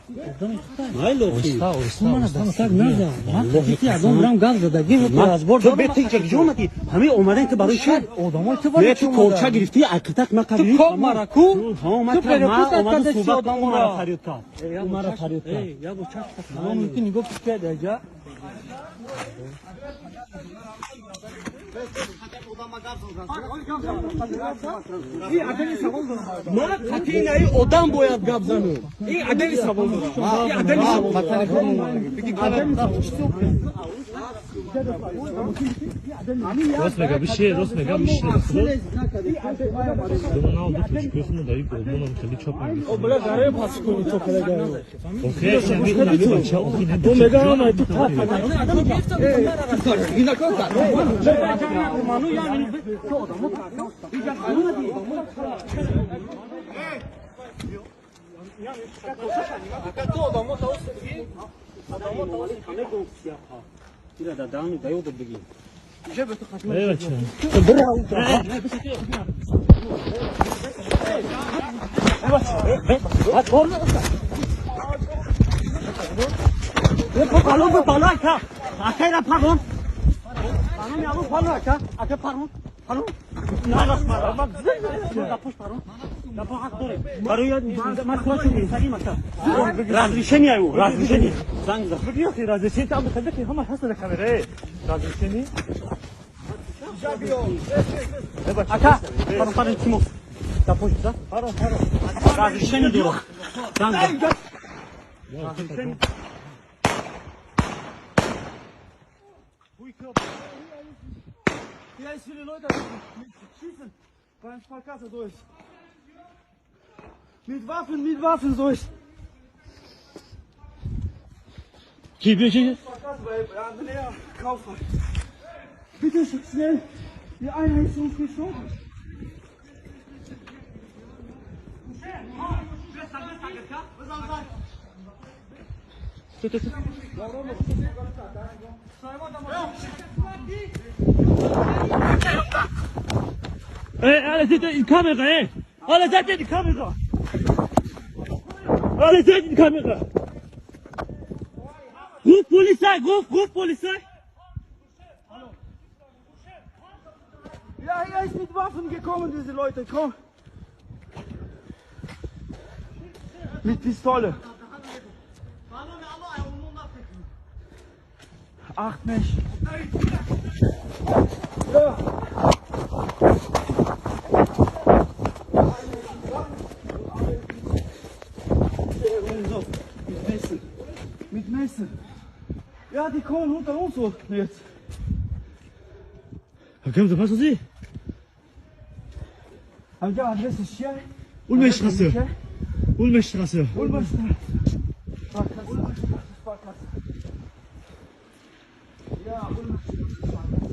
Так назан. Ман қати ягон грам гап задагӣ разбор. Ту бе ту ҷо омадӣ? Ҳамин омадан ту барои чӣ? Одамои ту барои чӣ? Ту корча гирифтӣ, ақитак ма қабри. Ту коб мара ку? Ту перепутать кардӣ одаморо. Фарёд кард. Мара фарёд кард. Я бо чашм мумкин нигоҳ кунед аҷа. Ман қатъи наи одам бояд гап занам. Ин адали савол дорам. Ин адали савол дорам. Рост мега биши, рост мега биши. Думана ду тоҷикои дар ин олмонам хеле чоп мегирифт. Бля, гаре пас куни то кала гаре. Охе, ин бача, охе, не. Ту мега ама ту тап. Эй, бача. Разрешение ю, разрешение. Разрешение там ҳама ҳаст дар камера. Разрешение. Ака, парон, парон, Тимур. Да, Парон, парон. Разрешение дорам. Занг зад. Разрешение. Hier ist viele Leute schießen beim Sparkasse durch. Mit Waffen durch. Чи? Sparkasse bei Andrea Kaufmann. Bitte schnell, die eine ist uns geschossen. Ey, alle seht ihr in die Kamera, ey! Alle seht ihr in die Kamera! Alle seht in die Kamera! Ruf Polizei, ruf Polizei! Ja, hier ist mit Waffen gekommen, diese Leute, komm! Mit Pistole. 8 Mensch. Ja. Mit Messer. Mit Messer. Ja, die kommen unter uns so jetzt. Okay, was ist sie? Haben die Adresse hier? Ulmerstraße. Ulmerstraße. Ulmerstraße. Sparkasse. Sparkasse. Ja, Ulmerstraße.